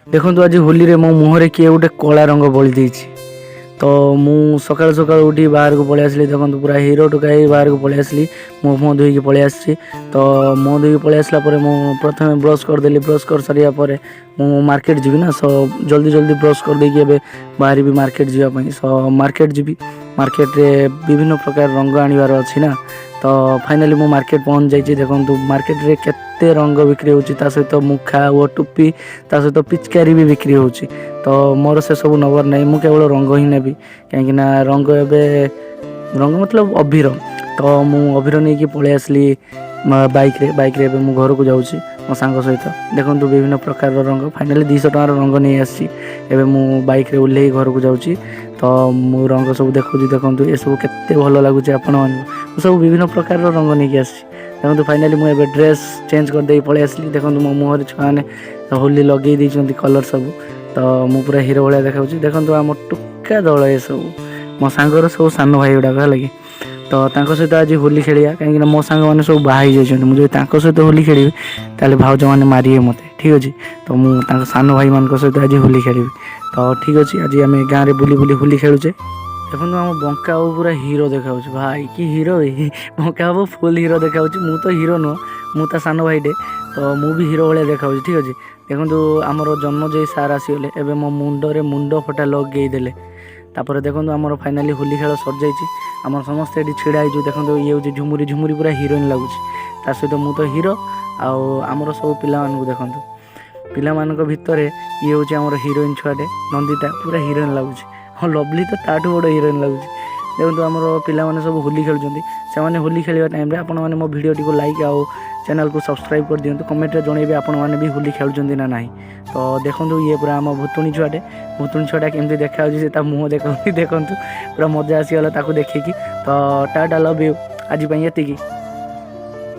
ଦେଖନ୍ତୁ, ଆଜି ହୋଲିରେ ମୋ ମୁହଁରେ କିଏ ଗୋଟେ କଳା ରଙ୍ଗ ବୋଳି ଦେଇଛି। ତ ମୁଁ ସକାଳୁ ସକାଳୁ ଉଠି ବାହାରକୁ ପଳେଇ ଆସିଲି। ଦେଖନ୍ତୁ, ପୁରା ହିରୋ ଟୋକା ହେଇ ବାହାରକୁ ପଳେଇ ଆସିଲି। ମୁହଁ ଫୁହଁ ଧୋଇକି ପଳେଇ ଆସିଛି। ତ ମୁହଁ ଧୋଇକି ପଳେଇ ଆସିଲା ପରେ ମୁଁ ପ୍ରଥମେ ବ୍ରସ୍ କରିଦେଲି। ବ୍ରସ୍ କରିସାରିବା ପରେ ମୁଁ ମାର୍କେଟ ଯିବି ନା, ସୋ ଜଲ୍ଦି ଜଲ୍ଦି ବ୍ରସ୍ କରିଦେଇକି ଏବେ ବାହାରିବି ମାର୍କେଟ ଯିବା ପାଇଁ। ସୋ ମାର୍କେଟ ଯିବି, ମାର୍କେଟରେ ବିଭିନ୍ନ ପ୍ରକାର ରଙ୍ଗ ଆଣିବାର ଅଛି ନା। ତ ଫାଇନାଲି ମୁଁ ମାର୍କେଟ ପହଞ୍ଚି ଯାଇଛି। ଦେଖନ୍ତୁ, ମାର୍କେଟରେ କେତେ ରଙ୍ଗ ବିକ୍ରି ହେଉଛି। ତା ସହିତ ମୁଖା ଓ ଟୋପି, ତା ସହିତ ପିଚକାରୀ ବି ବିକ୍ରି ହେଉଛି। ତ ମୋର ସେସବୁ ନେବାର ନାହିଁ, ମୁଁ କେବଳ ରଙ୍ଗ ହିଁ ନେବି, କାହିଁକିନା ରଙ୍ଗ ଏବେ ରଙ୍ଗ ମତଲବ ଅଭିର। ତ ମୁଁ ଅଭିର ନେଇକି ପଳେଇ ଆସିଲି ବାଇକ୍ରେ। ବାଇକ୍ରେ ଏବେ ମୁଁ ଘରକୁ ଯାଉଛି ମୋ ସାଙ୍ଗ ସହିତ। ଦେଖନ୍ତୁ, ବିଭିନ୍ନ ପ୍ରକାରର ରଙ୍ଗ। ଫାଇନାଲି 200 ଟଙ୍କାର ରଙ୍ଗ ନେଇ ଆସିଛି। ଏବେ ମୁଁ ବାଇକ୍ରେ ଓହ୍ଲେଇ ଘରକୁ ଯାଉଛି। ତ ମୁଁ ରଙ୍ଗ ସବୁ ଦେଖୁଛି। ଦେଖନ୍ତୁ, ଏସବୁ କେତେ ଭଲ ଲାଗୁଛି ଆପଣମାନଙ୍କୁ। ମୁଁ ସବୁ ବିଭିନ୍ନ ପ୍ରକାରର ରଙ୍ଗ ନେଇକି ଆସିଛି। ଦେଖନ୍ତୁ, ଫାଇନାଲି ମୁଁ ଏବେ ଡ୍ରେସ୍ ଚେଞ୍ଜ କରିଦେଇ ପଳେଇ ଆସିଲି। ଦେଖନ୍ତୁ, ମୋ ମୁହଁରେ ଛୁଆମାନେ ହୋଲି ଲଗେଇ ଦେଇଛନ୍ତି କଲର୍ ସବୁ। ତ ମୁଁ ପୁରା ହିରୋ ଭଳିଆ ଦେଖାଉଛି। ଦେଖନ୍ତୁ, ଆମ ଟୁକା ଦଳ, ଏସବୁ ମୋ ସାଙ୍ଗର ସବୁ ସାନ ଭାଇ ଗୁଡ଼ାକ, ହେଲା କି। ତ ତାଙ୍କ ସହିତ ଆଜି ହୋଲି ଖେଳିବା, କାହିଁକିନା ମୋ ସାଙ୍ଗମାନେ ସବୁ ବାହା ହେଇଯାଇଛନ୍ତି। ମୁଁ ଯଦି ତାଙ୍କ ସହିତ ହୋଲି ଖେଳିବି, ତାହେଲେ ଭାଉଜମାନେ ମାରିବେ ମୋତେ, ଠିକ୍ ଅଛି। ତ ମୁଁ ତାଙ୍କ ସାନ ଭାଇମାନଙ୍କ ସହିତ ଆଜି ହୋଲି ଖେଳିବି। ତ ଠିକ୍ ଅଛି, ଆଜି ଆମେ ଗାଁରେ ବୁଲି ବୁଲି ହୋଲି ଖେଳୁଛେ। ଦେଖନ୍ତୁ, ଆମ ବଙ୍କା ବାବୁ ପୁରା ହିରୋ ଦେଖାଉଛି। ଭାଇ, କି ହିରୋ! ବଙ୍କା ବାବୁ ଫୁଲ୍ ହିରୋ ଦେଖାଉଛି। ମୁଁ ତ ହିରୋ ନୁହଁ, ମୁଁ ତା ସାନ ଭାଇଟେ, ତ ମୁଁ ବି ହିରୋ ଭଳିଆ ଦେଖାଉଛି, ଠିକ୍ ଅଛି। ଦେଖନ୍ତୁ, ଆମର ଜନ୍ମଜୟ ସାର୍ ଆସିଗଲେ। ଏବେ ମୋ ମୁଣ୍ଡରେ ମୁଣ୍ଡ ଫଟା ଲଗେଇଦେଲେ। ତାପରେ ଦେଖନ୍ତୁ, ଆମର ଫାଇନାଲି ହୋଲି ଖେଳ ସରିଯାଇଛି। ଆମର ସମସ୍ତେ ଏଠି ଛିଡ଼ା ହେଇଛୁ। ଦେଖନ୍ତୁ, ଇଏ ହେଉଛି ଝୁମୁରି। ଝୁମୁରି ପୁରା ହିରୋଇନ୍ ଲାଗୁଛି। ତା ସହିତ ମୁଁ ତ ହିରୋ। ଆଉ ଆମର ସବୁ ପିଲାମାନଙ୍କୁ ଦେଖନ୍ତୁ। ପିଲାମାନଙ୍କ ଭିତରେ ଇଏ ହେଉଛି ଆମର ହିରୋଇନ୍ ଛୁଆଟେ ନନ୍ଦିତା, ପୁରା ହିରୋଇନ୍ ଲାଗୁଛି। ହଁ, ଲଭଲି ତ ତାଠୁ ବଡ଼ ହିରୋଇନ୍ ଲାଗୁଛି। ଦେଖନ୍ତୁ, ଆମର ପିଲାମାନେ ସବୁ ହୋଲି ଖେଳୁଛନ୍ତି। ସେମାନେ ହୋଲି ଖେଳିବା ଟାଇମ୍ରେ ଆପଣମାନେ ମୋ ଭିଡ଼ିଓଟିକୁ ଲାଇକ୍ ଆଉ ଚ୍ୟାନେଲକୁ ସବସ୍କ୍ରାଇବ୍ କରିଦିଅନ୍ତୁ। କମେଣ୍ଟରେ ଜଣାଇବେ, ଆପଣମାନେ ବି ହୋଲି ଖେଳୁଛନ୍ତି ନା ନାହିଁ। ତ ଦେଖନ୍ତୁ, ଇଏ ପୁରା ଆମ ଭୁତୁଣୀ ଛୁଆଟେ। ଭୁତୁଣୀ ଛୁଆଟା କେମିତି ଦେଖାଯାଉଛି, ସେ ତା ମୁହଁ ଦେଖନ୍ତୁ। ଦେଖନ୍ତୁ, ପୁରା ମଜା ଆସିଗଲା ତାକୁ ଦେଖିକି। ତ ଟାଟା, ଲଭ୍ you. ଆଜି ପାଇଁ ଏତିକି।